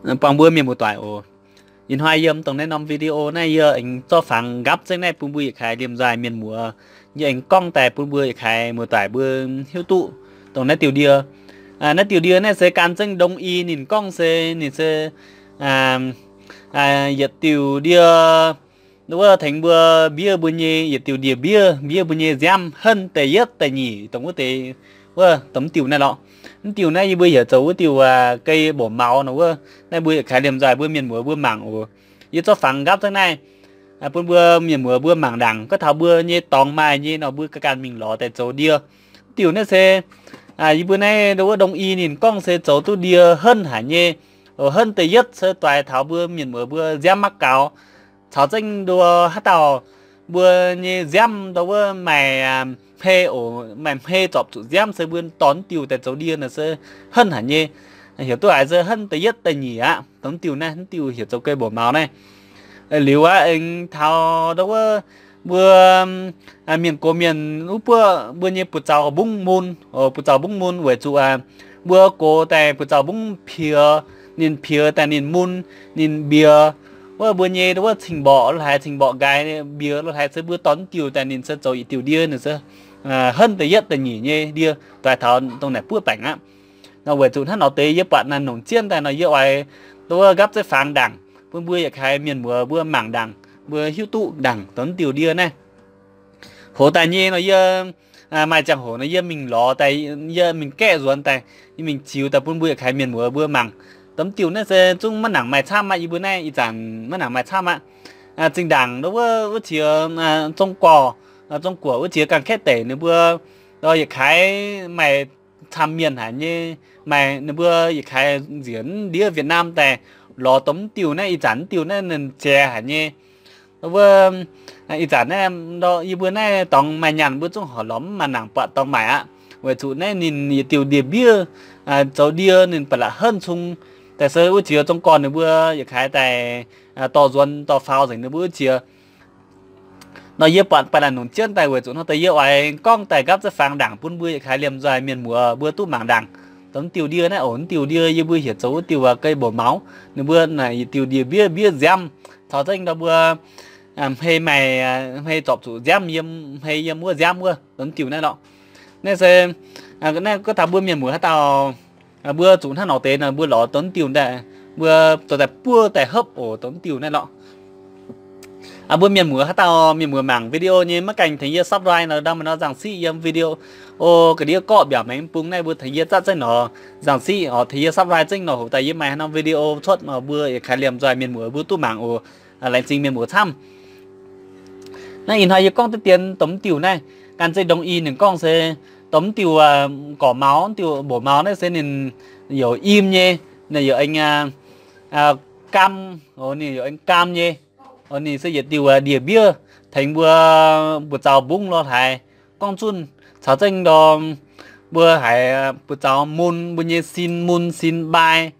buangh mbuo mienh muoz-doic oc. Ih hnoi yiem dongh naaiv norm video naaiv yie aengx zorqv fangx nqaapv zengv naaiv bun mbuo yietc kaaix liemh nzoih mienh muoz, yie aengx gorngv daaih bun mbuo yietc kaaix muoz-doic mbuo hiuv duqv dongh naaiv diuh ndie. Naaiv diuh ndie naaiv se gan zengv ndongc i ninh gorngv se, ninh se yietc diuh ndie wuov tengx mbuo mbiev mbuo nyei yietc diuh ndie-mbiev, mbiev mbuo nyei nziaamv henv da'yietv da'nyeic dongh wuov deix, wuov dongh mv diuh naaiv lorqc. Mv diuh naaiv yie mbuo heuc zoux wuov diuh ga'mbouc maux nor wuov. Naaiv mbuo yietc kaaix liemh nzoih mbuo mienh muoz mbuo mangc oc. Yie zorqv fangx nqaapv zengv naaiv bun mbuo mienh muoz mbuo mangc ndaangc, gorngv taux mbuo nyei dorngx maaih nyei nor mbuo ganh mingh lorz daaih zoux ndie. Mv diuh naaiv se yie mbuo naaiv ndongc wuov ndongc i ninh gorngv se zoux duqv ndie henv haic nyei. Henv da'yietv se doix taux mbuo mienh muoz mbuo nziaamv maiv gaux. Caux zengv nduov haaix dauh mbuo nyei nziaamv ndongc wuov maaih hmei oc, maaih hmei zorpc zuqc nziaamv se mbuo dorh mv diuh daaih zoux ndie naaic se henv haic nyei. Heuc duqv haiz se henv da'yietv da'nyeic aqv. Dongh mv diuh naaiv, mv diuh heuc zoux ga'mbouc maux naaiv. Liuz aqv, aengx taux ndongc wuov mbuo mienh gox mienh wuov buoqv mbuo nyei buoz-zaux mbungv mun, buoz-zaux mbungv mun weic zuqc mbuo gox daaih buoz-zaux mbungv piex, ninh piex daaih ninh mun, ninh mbiex. Wuov mbuo nyei ndongc wuov cing-mborqc lo haaix, cing-mborqc nqaai mbiex lo haaix se mbuo dorh mv diuh daaih ninh se zoux yietc diuh ndie naaic se henv da'yietv da'nyeic nyei ndie doix taux dongh naaic buov baengc aqv. Nor weic zuqc hnangv nor deix yie buatc naaiv nongc jienv daaih nor yie oix ndongc wuov nqaapv zengv fangx ndaangc bun mbuo yietc kaaix mienh muoz mbuo mangc ndaangc, mbuo hiuv duqv ndaangc dongh mv diuh ndie naaiv. Hoz daaih nyei nor yie maaih ziangh hoc nor yie mingh lorz daaih, yie mingh gaeqv nzuonx daaih, yie mingh ziux daaih bun mbuo yietc kaaix mienh muoz mbuo mangc. Dongh mv diuh naaiv se zungv maiv nangc maaih camv aqv. Yie mbuo naaiv ih zanc maiv nangc maaih camv aqv. Zinh ndaangc ndongc wuov wuov qiex Zong-Guoqv, Zong-Guoqv wuov qiex Ga'naaiv-Kaeqv deic ninh mbuo yietc kaaix maaih camv mienh haic nyei. Maaih ninh mbuo yietc kaaix nziex ndiev Việt Nam daaih lorz dongh mv diuh naaiv, ih zanc mv diuh naaiv ninh jiex haic nyei. Wuov ih zanc naaiv yie mbuo naaiv dorngx maaih nyaanh mbuo zungv horpc lorz mv maaih nangc buatc dorngx maaic aqv. Weic zuqc naaiv ninh yietc diuh ndie-mbiev zoux ndie ninh ba'laqc henv cung. Daaih se wuov qiex Zong-Guoqv ninh mbuo yietc kaaix daaih dorh nzuonx dorh faaux nzengc ninh mbuo wuov qiex. Nor yie buatc ba'laqc nongc jienv daaih weic zuqc hnangv daaih yie oix gorngv daaih nqaapv zengv fangx ndaangc bun mbuo yietc kaaix liemh nzoih mienh muoz mbuo duqv mangc ndaangc. Dongh mv diuh ndie naaiv oc, mv diuh ndie yie mbuo heuc zoux wuov diuh ga'mbouc maux. Ninh mbuo naaic yietc diuh ndie-mbiev, mbiev nziaamv, caux zengv ndau mbuo hmei maaih, hmei zorpc zuqc nziaamv yiem, hmei yiem wuov nziaamv wuov, dongh mv diuh naaiv lorqc. Naaiv se naaiv gorngv taux mbuo mienh muoz haaix dauh mbuo zuqc hnangv nor deix nor mbuo lorz dongh mv diuh daaih, mbuo zoux daaih buov daaih hopv oc, dongh mv diuh naaiv lorqc. Mbuo mienh muoz haaix dauh mienh muoz mangc video nyei maiv gaengh tengx yie subscribe nor, ndau maaih norm nzangc siqv yiem video o ga'ndiev gorqv mbiaauc maengx bung naaiv mbuo tengx yie zatv zengv nor, nzangc siqv oc, tengx yie subscribe zengv nor, hoc daaih yie maaih norm video cuotv nor mbuo yietc kaaix liemh nzoih mienh muoz mbuo duqv mangc oc. Laengz zingh mienh muoz camv. Naaiv ih hnoi yie gorngv deix dien dongh mv diuh naaiv, gan zeiv ndongc i ninh gorngv se dongh mv diuh gorqv-maux, mv diuh mboc maux naaiv se ninh youc im nyei, ninh youc aengx gaam, ninh youc aengx gaam nyei. Ninh se yietc diuh ndie-mbiev tengx mbuo buoz-zaux mbungv lorh haaix gorngv zunh caux zengv ndorm mbuo haiz buoz-zaux mun, mbuo nyei sin mun, sin mbai,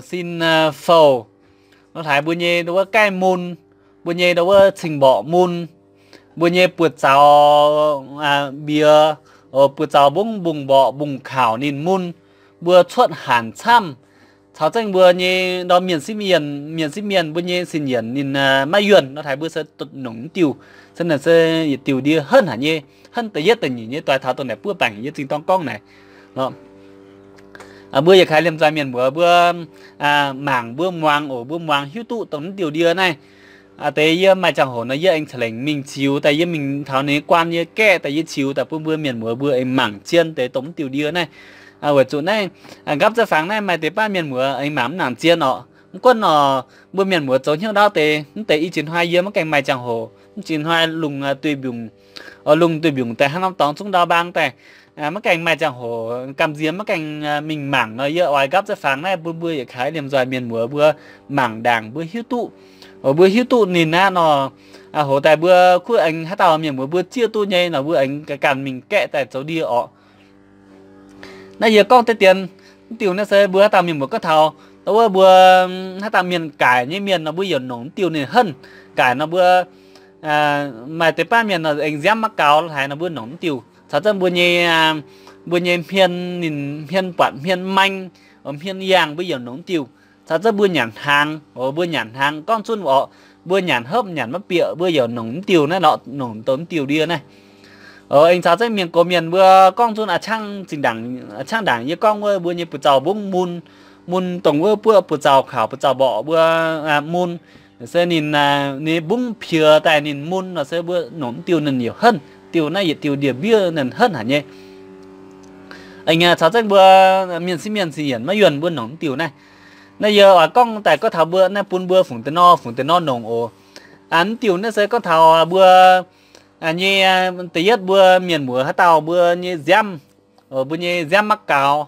sin fouh, lorh haaix mbuo nyei ndau wuov gaih mun, mbuo nyei ndau wuov cing-mborqc mun, mbuo nyei buoz-zaux mbiex, buoz-zaux mbungv mbungv mborqc mbungv kaux ninh mun, mbuo cuotv hanc camv, caux zengv mbuo nyei ndorm mienh sipv mienh, mienh sipv mienh mbuo nyei sin yienc ninh maiv yuonh, lorh haaix mbuo se nongc mv diuh, se naaic se yietc diuh ndie henv haic nyei, henv da'yietv da'nyeic nyei doix taux dongh naaic buov baengc yie zingh dorng gorngv naaic. Mbuo yietc kaaix liemh nzoih mienh muoz mbuo mangc mbuo muangx oc, mbuo muangx hiuv duqv dongh mv diuh ndie naaiv. Deix yie maaih ziangh hoc nor yie aengx ca'lengc mingh ziux daaih, yie mingh taux ninh guan yie gaeqv daaih yie ziux daaih bun mbuo mienh muoz mbuo aengx mangc zien deix dongh mv diuh ndie naaiv. Weic zuqc naaiv nqaapv zengv fangx naaiv maaih deix baav mienh muoz aengx mangc mv nangc zien orqc. Mv gunv orqc, mbuo mienh muoz zoux hnyouv ndaauv deix, mv deix i ziex hnoi yie maiv gaengh maaih ziangh hoc, mv ziex hnoi lungh duih mbiungc, lungh duih mbiungc daaih hnangv norm dorngx zungv ndau mbaang daaih, maiv gaengh maaih ziangh hoc gamh nziex maiv gaengh mingh mangc nor, yie oix nqaapv zengv fangx naaiv bun mbuo yietc kaaix liemh nzoih mienh muoz mbuo mangc ndaangc mbuo hiuv duqv, mbuo hiuv duqv ninh aqv nor, hoc daaih mbuo kuv aengx haaix dauh mienh muoz mbuo zieqv duqv nyei nor mbuo aengx ganh mingh gaeqv daaih zoux ndie orqc. Naaiv yie gorngv deix dien, mv diuh naaiv se mbuo haaix dauh mienh muoz gorngv taux, ndau wuov mbuo haaix dauh mienh gaaic nyei mienh nor mbuo youc nongc mv diuh ninh henv. Gaaic nor mbuo maaih deix baav mienh nor aengx nziaamv maiv gaux lorh haaix nor mbuo nongc mv diuh. Caux zengv mbuo nyei, mbuo nyei hmien ninh hmien buatc hmien maeng, hmien yaangh mbuo youc nongc mv diuh. caux zengv mbuo nyanc hnaangx, mbuo nyanc hnaangx gorngv zunv orqc, mbuo nyanc hopv nyanc maiv bieqc, mbuo yaac nongc mv diuh naaiv lorqc, nongc dongh mv diuh ndie naaiv. Aengx caux zengv mienh gox mienh mbuo gorngv zunv a'ciangv zinh ndaangc, a'ciangv ndaangc yie gorngv wuov mbuo nyei buoz-zaux mbungv mun, mun dongh wuov buoz-zaux kaux buoz-zaux mborqc mbuo mun, se ninh, ninh mbungv piex daaih ninh mun nor se mbuo nongc mv diuh ninh yaac henv, diuh naaiv yietc diuh ndie-mbiev ninh henv haic nyei. Aengx caux zengv mbuo mienh sieqv mienh sin yienc maiv yuonh mbuo nongc mv diuh naaiv. Naaiv yie oix gorngv daaih gorngv taux mbuo naaiv bun mbuo fungc deix nor fungc deix nor nongc oc. Mv diuh naaiv se gorngv taux mbuo nyei, da'yietv mbuo mienh muoz haaix dauh mbuo nyei nziaamv, mbuo nyei nziaamv maiv gaux,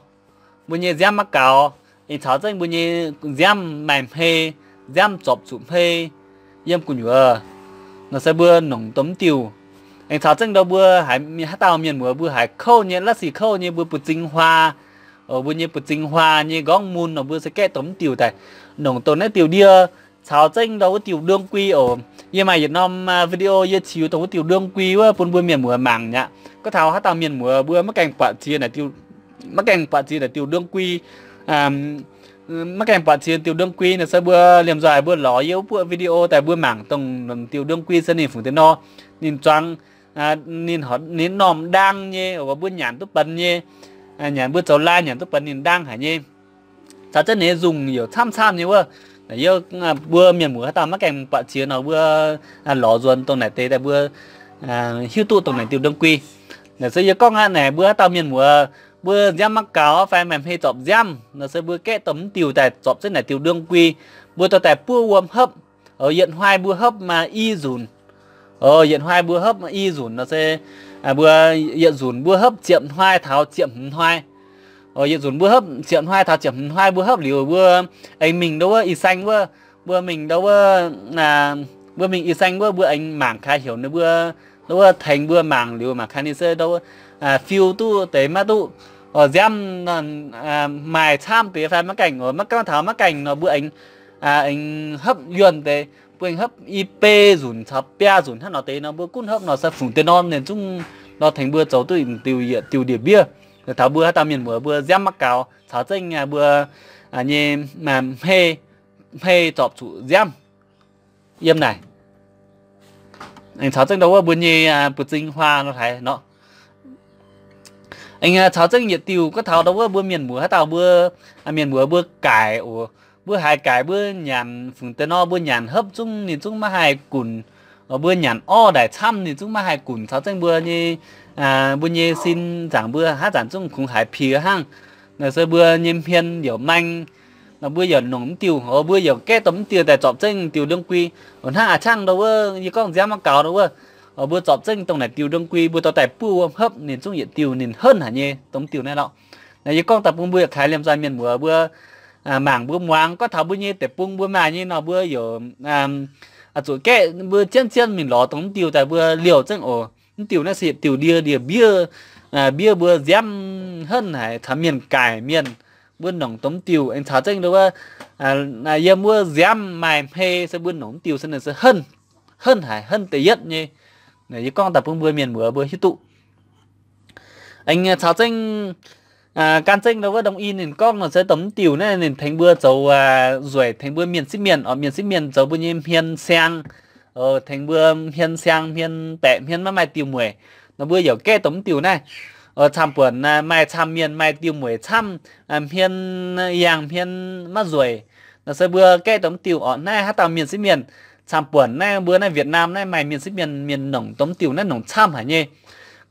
mbuo nyei nziaamv maiv gaux, aengx caux zengv mbuo nyei nziaamv maaih hmei, nziaamv zorpc zuqc hmei yiem gu'nyuoz nor se mbuo nongc dongh mv diuh. Aengx caux zengv ndau mbuo haaix dauh mienh muoz mbuo haiz kouv nyei, la'sic kouv nyei, mbuo buoz-zing huaa, mbuo nyei buoz-zing huaa nyei nqorngv mun nor mbuo se gaeqv dongh mv diuh daaih, nongc dongh naaiv diuh ndie, caux zengv ndau wuov diuh đương quy oc. Yie maaih yietc norm video yie ziux dongh wuov diuh đương quy wuov bun mbuo mienh muoz mangc aqv. Gorngv taux haaix dauh mienh muoz mbuo maiv gaengh buatc ziex naaic diuh, maiv gaengh buatc ziex naaic diuh đương quy, maiv gaengh buatc ziex diuh đương quy nor se mbuo liemh nzoih mbuo lorz yie wuov buoqv video daaih mbuo mangc dongh diuh đương quy se ninh fungc deix nor, ninh zuangx, ninh, ninh normh ndaang nyei, mbuo nyanc duqv benx nyei, nyanc mbuo zoux lai nyanc duqv benx ninh ndaang haic nyei. Caux zengv ninh nyei nzungh yaac camv-camv nyei wuov. Naaiv yie, mbuo mienh muoz haaix dauh maiv gaengh buatc ziex nor mbuo lorz nzuonx dongh naaic deix daaih mbuo hiuv duqv dongh naaic diuh đương quy. Naaiv se yie gorngv aqv, naaic mbuo haaix dauh mienh muoz mbuo nziaamv maiv gaux fai maaih hmei zorpc nziaamv nor se mbuo gaeqv dongh mv diuh daaih zorpc zengv naaic diuh đương quy, mbuo dorh daaih buov wuom hopv. Yietc hnoi mbuo hopv i nzunc. Yietc hnoi mbuo hopv i nzunc nor se mbuo yietc nzunc mbuo hopv ziepc hnoi taux ziepc hmz hnoi. Yietc nzunc mbuo hopv ziepc hnoi taux ziepc hmz hnoi mbuo hopv liuz mbuo aengx mingh ndau wuov i saeng wuov, mbuo mingh ndau wuov, mbuo mingh i saeng wuov mbuo aengx mangc kaaix heuc ninh mbuo, ndau wuov tengx mbuo mangc liuz mangc kaaix ninh se ndau wuov fiu duqv deix maiv duqv. Nziaamv maaih camv deix fai maiv gaengh, maiv gorngv taux maiv gaengh nor mbuo aengx, aengx hopv yuonh deix, mbuo aengx hopv i bei nzunc caux biaa nzunc hnangv nor deix nor mbuo gunv hopv nor se fungc deix norm ninh zungv nor tengx mbuo zoux duqv diuh yietc diuh ndie-mbiev. Taux mbuo haaix dauh mienh muoz mbuo nziaamv maiv gaux caux zengv mbuo nyei hmei, hmei zorpc zuqc nziaamv yiem naaic. Aengx caux zengv ndau wuov mbuo nyei buoz-zing huaa nor haaix nor. Aengx caux zengv yietc diuh gorngv taux ndau wuov mbuo mienh muoz haaix dauh mbuo, mienh muoz mbuo gaaic oc. Mbuo haiz gaaic mbuo nyanc fungc deix nor mbuo nyanc hopv zungv ninh zungv maiv haih gunc. Mbuo nyanc orv ndaic camv ninh zungv maiv haih gunc caux zengv mbuo nyei, mbuo nyei sin nzaangc mbuo haaix zanc zungv kungx haiz piex hnangv. Nor se mbuo nyei hmien yaac maeng, nor mbuo yaac nongc mv diuh, mbuo yaac gaeqv dongh mv diuh daaih zorpc zengv diuh đương quy. Hnangv a'ciangv ndau wuov yie gorngv nziaamv maiv gaux ndau wuov, mbuo zorpc zengv dongh naaic diuh đương quy mbuo dorh daaih buov wuom hopv ninh zungv yietc diuh ninh henv haic nyei dongh mv diuh naaiv lorqc. Naaiv yie gorngv daaih bun mbuo yietc kaaix liemh nzoih mienh muoz mbuo mangc mbuo muangx gorngv taux mbuo nyei deic-bung mbuo maaih nyei nor mbuo yaac zuqc gaeqv mbuo zien-zien mingh lorz dongh mv diuh daaih mbuo liouh zengv oc. Mv diuh naaiv se yietc diuh ndie ndie-mbiev, mbiev mbuo nziaamv henv haic caux mienh gaaic mienh. Mbuo nongc dongh mv diuh aengx caux zengv ndau wuov, yiem wuov nziaamv maaih hmei se mbuo nongc mv diuh se ninh se henv, henv haic, henv da'yietv nyei. Yie gorngv daaih bun mbuo mienh muoz mbuo hiuv duqv. Aengx caux zengv, gan zengv ndau wuov đông y ninh gorngv nor se dongh mv diuh naaiv ninh tengx mbuo zoux nzueic, tengx mbuo mienh sieqv mienh oc, mienh sieqv mienh zoux mbuo nyei hmien siang, tengx mbuo hmien siang, hmien baeqc, hmien maiv maaih diuh mueic. Nor mbuo yaac gaeqv dongh mv diuh naaiv. Camv-buonc maaih camv mienh maaih diuh mueic camv, hmien yangh, hmien maiv nzueic. Nor se mbuo gaeqv dongh mv diuh oc. Naaiv haaix dauh mienh sieqv mienh, camv-buonc naaiv mbuo naaiv Việt Nam naaiv maaih mienh sieqv mienh, mienh nongc dongh mv diuh naaiv nongc camv haic nyei.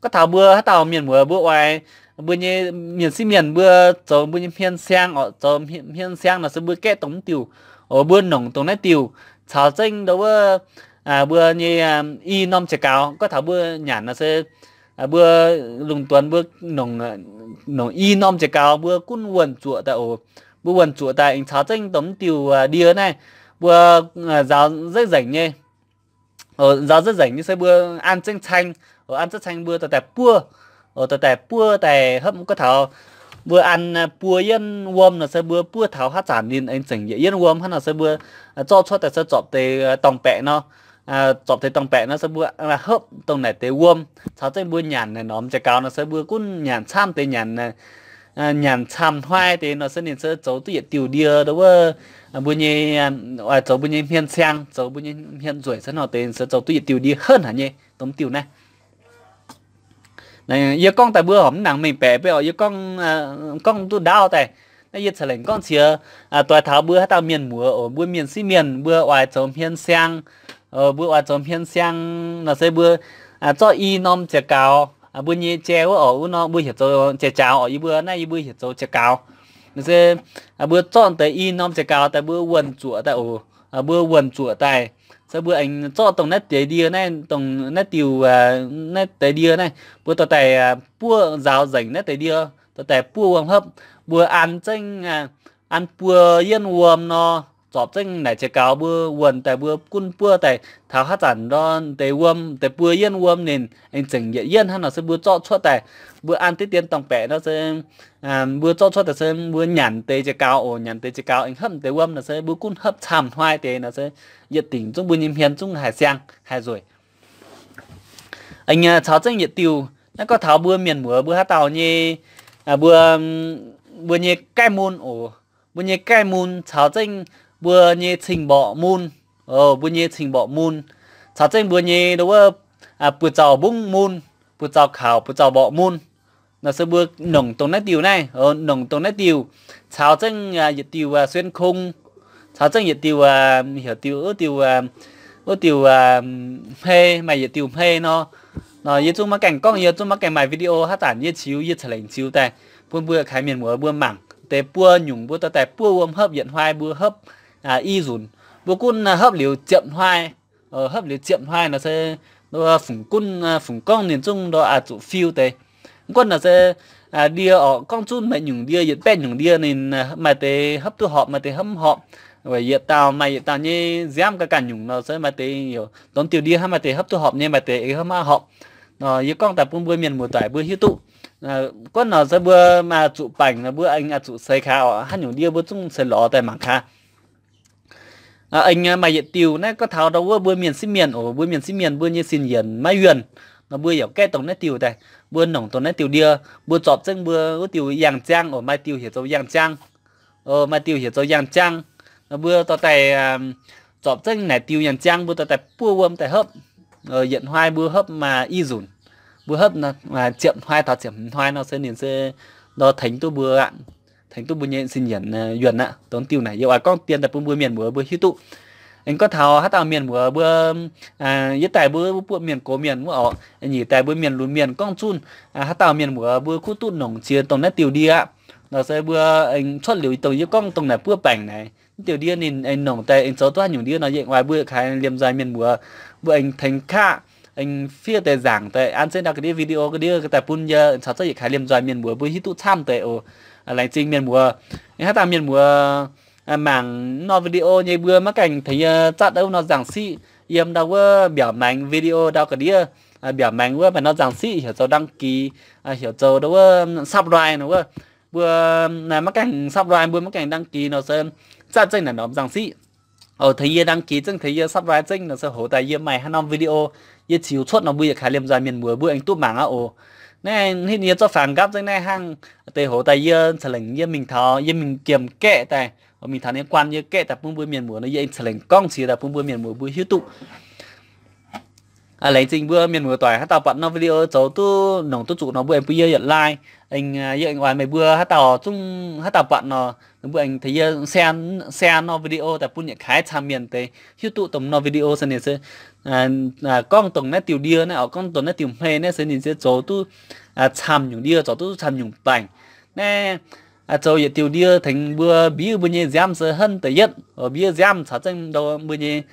Gorngv taux mbuo haaix dauh mienh muoz mbuo oix, mbuo nyei mienh sieqv mienh mbuo zoux mbuo nyei hmien siang oc, zoux hmien siang nor se mbuo gaeqv dongh mv diuh, mbuo nongc dongh naaiv diuh, caux zengv ndau wuov mbuo nyei i norm jiex gaux. Gorngv taux mbuo nyanc nor se mbuo lungh duonx mbuo nongc i norm jiex gaux mbuo gunv wuonh zuoqc daaih oc. Mbuo wuonh zuoqc daaih aengx caux zengv dongh mv diuh ndie naaiv mbuo nzaaux zeiv nzengc nyei. Nzaaux zeiv nzengc nyei se mbuo an zengv caeng, an zengv caeng mbuo dorh daaih buov, dorh daaih buov daaih hopv. Gorngv taux mbuo an buo yienv wuom nor se mbuo buov taux haaix zanc ninh aengx zengc yietc yienv wuom hnangv nor se mbuo zorqv cuotv daaih se zorpc deix dorngh baeqc nor, zorpc deix dorngh baeqc nor se mbuo hopv dongh naaic deix wuom, caux zengv mbuo nyanc naaic norm jiex gaux nor se mbuo gunv nyanc camv deix nyanc nyanc camv hnoi deix nor se ninh se zoux duqv yietc diuh ndie ndo wuov, mbuo nyei, oix zoux mbuo nyei hmien siang, zoux mbuo nyei hmien nzueic se nor deix se zoux duqv yietc diuh ndie henv haic nyei dongh diuh naaiv. Yie gorngv daaih mbuo horpc mv nangc mengh baeqc beiv oc, yie gorngv, gorngv duqv ndaauv daaih. Naaiv yie ca'lengc gorngv qiex doix taux mbuo haaix dauh mienh muoz oc, mbuo mienh sieqv mienh mbuo oix zoux hmien siang, mbuo oix zoux hmien siang nor se mbuo zorqv i norm jiex gaux, mbuo nyei jai wuov oc, wuov norm mbuo heuc zoux jai jaaux oc, yie mbuo naaiv yie mbuo heuc zoux jai gaux. Nor se mbuo zorqv deix i norm jai gaux daaih mbuo wuonh zuoqc daaih oc, mbuo wuonh zuoqc daaih, se mbuo aengx zorqv dongh naaiv deix ndie naaiv, dongh naaiv diuh, naaiv deix ndie naaiv mbuo dorh daaih buov nzaaux nzengc naaiv deix ndie, dorh daaih buov wuom hopv, mbuo an zengv, an buo yienv wuom nor, zorpc zengv naaic jiex gaux mbuo wuonh daaih mbuo gunv buov daaih taux haaix zanc nor deix wuom, deix buo yienv wuom ninh aengx zengc yietc yienv hnangv nor se mbuo zorqv cuotv daaih, mbuo an diqv dien dorngh baeqc nor se mbuo zorqv cuotv daaih se mbuo nyanc deix jiex gaux oc, nyanc deix jiex gaux aengx hopv deix wuom nor se mbuo gunv hopv camv hnoi deix nor se yietc dingc zungv mbuo nyei hmien zungv haih siang haih nzueic. Aengx caux zengv yietc diuh, naaiv gorngv taux mbuo mienh muoz mbuo haaix dauh nyei, mbuo, mbuo nyei gaeqv mun oc, mbuo nyei gaeqv mun caux zengv mbuo nyei cing-mborqc mun, mbuo nyei cing-mborqc mun, caux zengv mbuo nyei ndo wuov buoz-zaux mbungv mun, buoz-zaux kaux, buoz-zaux mborqc mun. Nor se mbuo nongc dongh naaiv diuh naaiv, nongc dongh naaiv diuh, caux zengv yietc diuh xuyên không, caux zengv yietc diuh, heuc diuh, wuov diuh, wuov diuh hmei, maaih yietc diuh hmei nor. Nor yie zungv maiv gaengh gorngv, yie zungv maiv gaengh maaih video, haaix zanc yie ziux yie ca'lengc ziux daaih bun mbuo kaaix mienh muoz mbuo mangc. Deix buo nyungc mbuo dorh daaih buov wuom hopv, yietc hnoi mbuo hopv i nzunc, mbuo gunv hopv liuz ziepc hnoi, hopv liuz ziepc hnoi nor se fungc gunv fungc gorngv ninh zungv ndo oix zuqc fiu deix. Mv gunv nor se ndie oc, gorngv zunv maaih nyungc ndie, yietc baeqv nyungc ndie ninh maaih deix hopv duqv horpc, maaih deix hopv mv horpc. Weic yietc dauh maaih yietc dauh nyei nziaamv ganh ganh nyungc nor se maaih deix youc dongh diuh ndie hnangv, maaih deix hopv duqv horpc nyei, maaih deix aengx hopv mv horpc. Nor yie gorngv daaih bun mbuo mienh muoz-doic mbuo hiuv duqv. Gunv nor se mbuo zuqc baengc nor mbuo aengx zuqc seix kaax oc, haaix nyungc ndie mbuo zungv seix lorz daaih mangc kaax. Aengx maaih yietc diuh naaiv gorngv taux ndau wuov mbuo mienh sieqv mienh oc, mbuo mienh sieqv mienh mbuo nyei sin yienc maiv yuonh nor mbuo yaac gaeqv dongh naaiv diuh daaih, mbuo nongc dongh naaiv diuh ndie, mbuo zorpc zengv mbuo wuov diuh yangh ziang oc, maaih diuh heuc zoux yangh ziang, maaih diuh heuc zoux yangh ziang. Mbuo dorh daaih zorpc zengv naaic diuh yangh ziang mbuo dorh daaih buov wuom daaih hopv. Yietc hnoi mbuo hopv maaih i nzunc, mbuo hopv ziepc hnoi taux ziepc hmz hnoi nor se ninh se ndo tengx duqv mbuo aqv, tengx duqv mbuo nyei sin yienc yuonh aqv. Dongh diuh naaic yie oix gorngv dien daaih bun mbuo mienh muoz mbuo hiuv duqv. Aengx gorngv taux haaix dauh mienh muoz mbuo, yietv daaih mbuo buoqv mienh gox mienh wuov oc, nyic daaih mbuo mienh lunx mienh gorngv zunv, haaix dauh mienh muoz mbuo kuv duqv nongc jiex dongh naaiv diuh ndie aqv. Nor se mbuo aengx cuotv liuz dongh yie gorngv dongh naaic buov baengc naaic, diuh ndie ninh aengx nongc daaih aengx zoux duqv haaix nyungc ndie nor, yie aengx oix mbuo kaaix liemh nzoih mienh muoz mbuo aengx tengx kaav, aengx fiev deix nzaangc daaih an zengv ndau ga'ndiev video ga'ndiev daaih bun yie caux zengv yietc kaaix liemh nzoih mienh muoz mbuo hiuv duqv camv deix oc. Laengz zingh mienh muoz. Haaix dauh mienh muoz mangc norm video nyei mbuo maiv gaengh tengx yie zatv wuov norm nzangc siqv yiem ndau wuov mbiaauc maengx video ndau ga'ndiev. Mbiaauc maengx wuov maaih norm nzangc siqv heuc zoux đăng ký, heuc zoux ndau wuov subscribe nor wuov. Mbuo maiv gaengh subscribe, mbuo maiv gaengh đăng ký nor se zatv zengv naaic norm nzangc siqv oc, tengx yie đăng ký zengv, tengx yie subscribe zengv nor se hoc daaih yie maaih haaix norm video yie ziux cuotv nor mbuo yietc kaaix liemh nzoih mienh muoz mbuo aengx duqv mangc aqv oc. Naaiv hitv yie zorqv fangx nqapv zengv naaiv hnangv deix hoc daaih yie ca'lengc yie mingh taux, yie mingh giemh gaeqv daaih, mingh taux ninh guanh yie gaeqv daaih bun mbuo mienh muoz nor yie aengx ca'lengc gorngv qiex daaih bun mbuo mienh muoz mbuo hiuv duqv. Laengz zingh mbuo mienh muoz-doic haaix dauh buatc norm video zoux duqv nongc duqv zuqc nor mbuo aengx bun yie yietc like. Aengx yie aengx oix meih mbuo haaix dauh zungv haaix dauh buatc nor, mbuo aengx tengx yie share, share norm video daaih bun yietc kaaix camv mienh deix hiuv duqv dongh norm video se ninh se gorngv dongh naaiv diuh ndie naaiv oc, gorngv dongh naaiv diuh hmei naaiv se ninh se zoux duqv camv nyungc ndie, zoux duqv camv nyungc baengc. Naaiv zoux yietc diuh ndie tengx mbuo mbiuv mbuo nyei nziaamv se henv da'yietv, mbiuv nziaamv caux zengv ndo mbuo nyei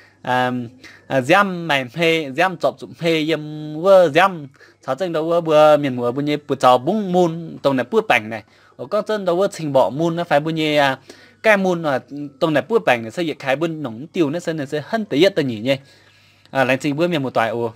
nziaamv maaih hmei, nziaamv zorpc zuqc hmei yiem wuov nziaamv caux zengv ndo wuov mbuo mienh muoz mbuo nyei buoz-zaux mbungv mun dongh naaic buov baengc naaic. Oc, gorngv zengv ndo wuov cing-mborqc mun naaiv fai mbuo nyei gaeqv mun, dongh naaic buov baengc naaic se yietc kaaix mbuo nongc mv diuh naaiv se ninh se henv da'yietv da'nyeic nyei. Laengz zingh mbuo mienh muoz-doic oc.